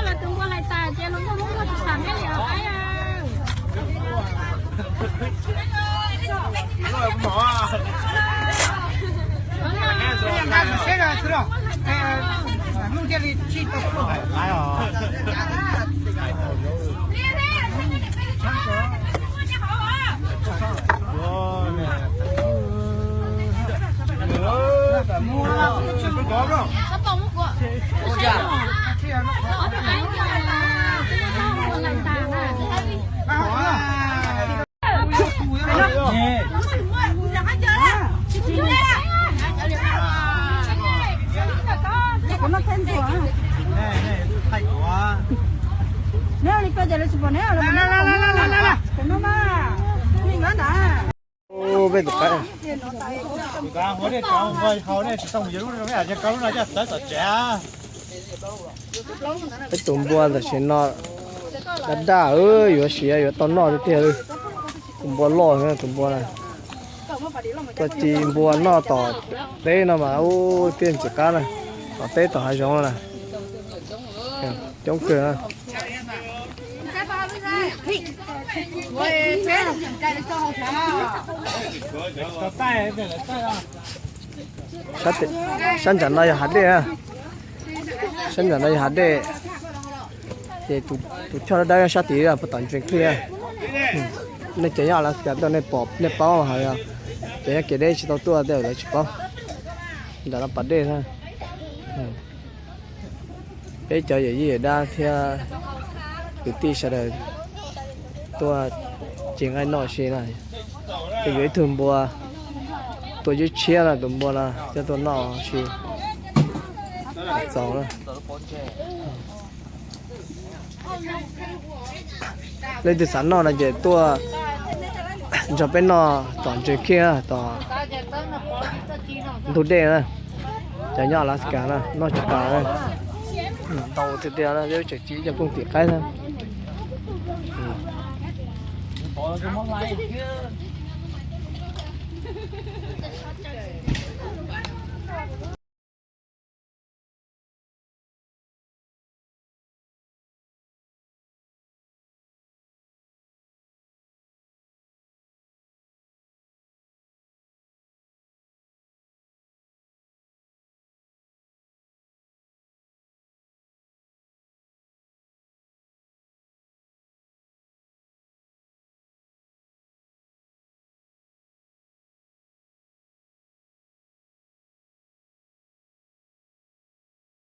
Tus npua hlais tas ces los muaj lub npua tsis xam ne yom. Peb tus qaib, peb tus npua tam sim no daj daj, yuav siav yuav tau noj tiag tiag li. Tus npua loj, tus npua na, tuaj ci npua noj tom teb no mas ub tiag ntxim qab na, tom teb tom hav zoov no na, coob kawg na. Sab ntsam no yog hav dej, sab ntsam no yog hav dej, ces tus choj dawb dawb sab tid puag tom ntsees khij. Nej cov nyob Alaska tuaj nej pom nej paub hais, cov nyob kev deb tsis tau tuaj tej lawv tsis paub. Nram no pas dej na. Peb cov yawm yij yawm dab thiab kwv tij sawv daws tuaj ci nqaij noj si na. Ces yuav ib tug npua tuaj yub tshiab no, tus npua no thiaj tuaj noj si txaus na. Leej twg xav noj no ces tuaj nrog peb noj tom ntsees khij, tom ntug dej na. Cov nyob Alaska na noj tsis tas, ntau tiag tiag na, peb tseem ci cov kooj tim qaib na.